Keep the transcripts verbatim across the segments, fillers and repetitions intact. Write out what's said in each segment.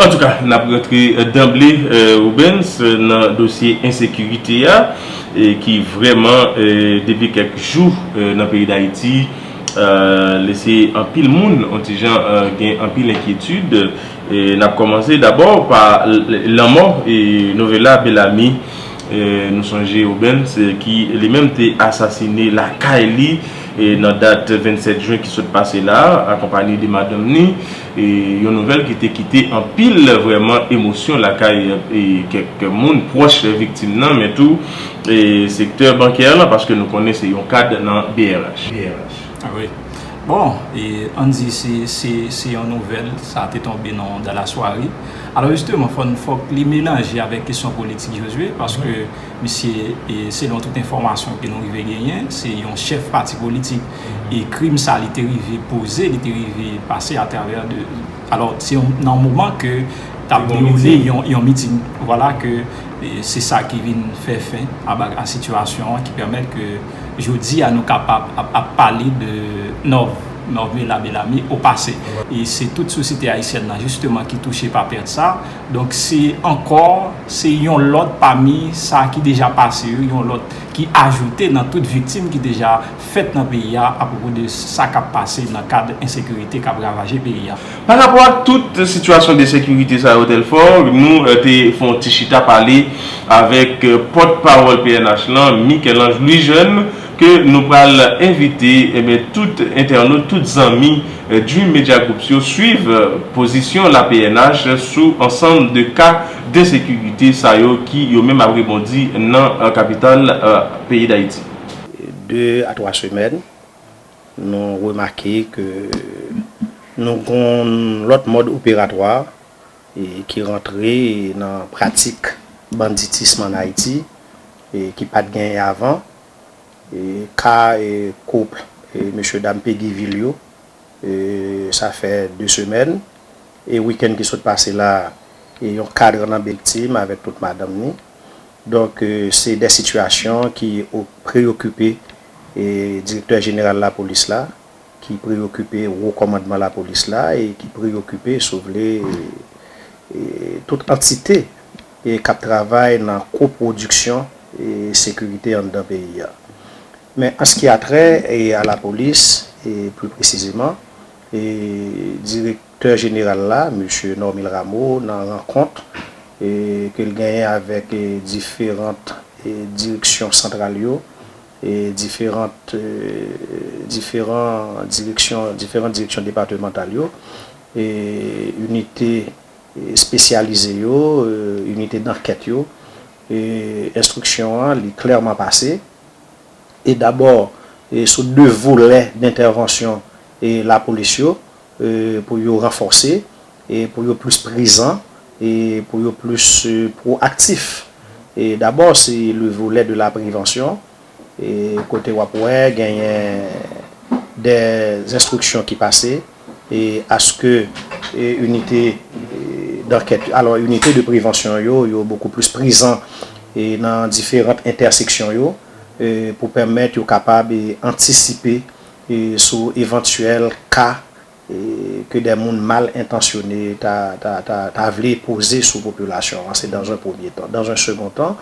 Antouka, n ap rantre danble, Rubens, nan dosye ensekirite a, ki vrèman, depi kèk jou, nan peyi Dayiti, lese anpil moun, on ti jan, gen anpil enkyetid. N ap kòmanse dabò pa lanmò Novella Bellamy. Nou sonje Rubens, ki li menm te asasine lakay li, nan dat vennsèt jen ki sot pase la, akonpaye de madanm ni. Yon nouvèl ki te kite anpil vrèman emosyon lakay kèk moun pwòch viktim nan, men tou sektè bankè lan, paske nou konnen se yon kad nan B R H. Bon, ann di se yon nouvèl, sa te tonbe nan dan la sware. Alò jisteman, fò n fòk li melanje avèk kesyon politik, Josué, paske misye, selon tout enfòmasyon ke nou rive genyen, se yon chèf pati politik. E krim sa li te rive poze, li te rive pase atravè de, alò se nan moman ke t ap dewoule yon miting. Vwala ke se sa ki vin fè fen a sitiyasyon an, ki pèmèt ke jodi a nou kapab ap pale de Nov Novella Bellamy o pase. E se tout sosyete ayisyèn nan jisteman ki touche pa pèt sa. Donk se ankò, se yon lòt pami sa ki deja pase yo, yon lòt ki ajoute nan tout viktim ki deja fèt nan peyi a apwopo de sa k ap pase nan kad ensekirite k ap ravaje peyi a. Parapò ak tout sitiyasyon de sekirite sa yo, Telfort, nou te fè yon ti chita pale avèk pòtpawòl P N H lan, Michel-Ange Louis Jeune, ke nou pral envite, enben, tout entènot, tout zanmi Dream Media Groups yo swiv pozisyon la P N H sou ansanm de ka densekirite sa yo ki yo menm ap rebondi nan kapital peyi Dayiti. De a twa semèn, nou remake ke nou gon lòt mòd operatwa ki rantre nan pratik banditism ann Ayiti ki pa t genyen avan. Ka koup mesye dam Peguy Ville yo, sa fè de semèn. E wikenn ki sot pase la, yon kad rann an viktim avèk tout madanm ni. Donk, se de sitiyasyon ki preyokipe direktè jeneral lapolis la, ki preyokipe wo kòmandman lapolis la e ki preyokipe, si w vle, tout antite k ap travay nan kopwodiksyon sekirite anndan peyi a. Men an ce qui a trait à la police, e pli presizeman, direktè jeneral la, mesye Normil Rameau, nan rankont ke l genyen avèk diferan direksyon santral yo, diferan diferan direksyon, diferan direksyon depatmantal yo, inite espesyalize yo, inite dankèt yo, enstriksyon an li klèman pase. E dabò, sou de volè dentèvansyon lapolis yo, pou yo ranfòse, pou yo plis prezan, pou yo plis pwoaktif. Dabò, se le volè de la prevansyon, kote w ap wè genyen de enstriksyon ki pase, aske inite dankèt, alò inite de prevansyon yo, yo bokou plis prezan nan diferan entèseksyon yo, pou pèmèt yo kapab antisipe sou evantyèl ka ke de moun mal entansyone ta, ta, ta, ta vle poze sou popilasyon an, se dans un premier temps. Dans un second temps,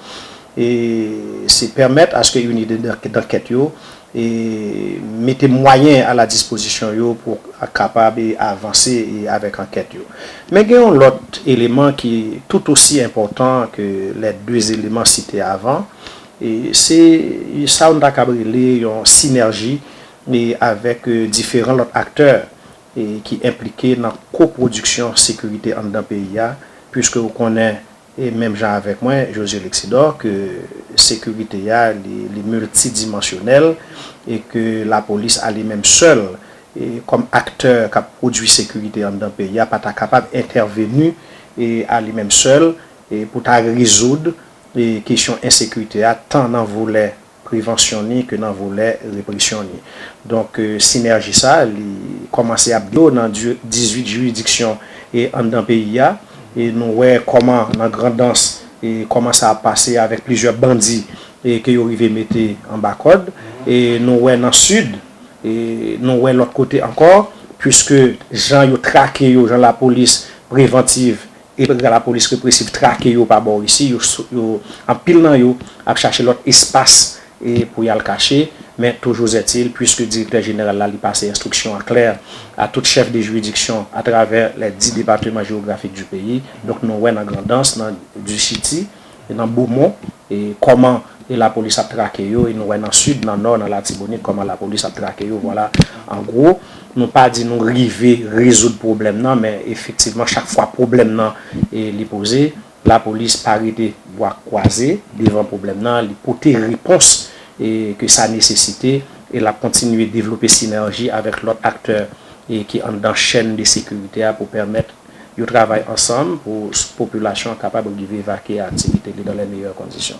se pèmèt aske inite dankèt yo mete mwayen a la dispozisyon yo pou kapab avanse avèk ankèt yo. Men gen yon lòt eleman ki tout osi enpòtan ke les deux éléments cités avant, se sa nou ta kab rele yon sinèji avèk diferan lòt aktè ki enplike nan kopwodiksyon sekirite anndan peyi a, piske ou konnen, menm jan avèk mwen, Josué Lexidor, ke sekirite a li miltidimansyonèl e ke lapolis a li menm sèl, kòm aktè k ap pwodui sekirite anndan peyi a, pa ta kapab entèveni a li menm sèl pou ta rezoud kesyon ensekirite a, tan nan volè prevansyon ni ke nan volè represyon ni. Donk, sinèji sa, li kòmanse ap gen nan dizuit jiridiksyon anndan peyi a. E nou wè kòman nan Grandans, kòman sa ap pase avèk plizyè bandi ke yo rive mete anba kòd. E nou wè nan Sid, nou wè lòt kote ankò, piske jan yo trake yo, jan lapolis prevantiv e lapolis represiv trake yo pa bò isi, yo, yo, anpil nan yo ap chache lòt espas e pou y al kache, men toujou ètil, puiske direktè jeneral la li pase enstriksyon an klè a tout chèf de jiridiksyon atravè lè dis depatman jewografik di peyi. Donk nou wè nan Grandans, nan Dichiti, e nan Bomon, e kòman e lapolis ap trake yo, e nou wè nan Sid, nan Nò, nan Latibonit, kòman lapolis ap trake yo. Vwala, an gwo, nou pa di nou rive rezoud pwoblèm nan, men efektivman, chak fwa pwoblèm nan e li poze, lapolis pa rete bwa kwaze devan pwoblèm nan, li pote repons e ke sa nesesite, e l ap kontinye devlope sinèji avèk lòt aktè e ki anndan chèn de sekirite a pou pèmèt yo travay ansanm pou s- popilasyon an kapab rive evakye aktivite li dans les meilleures conditions.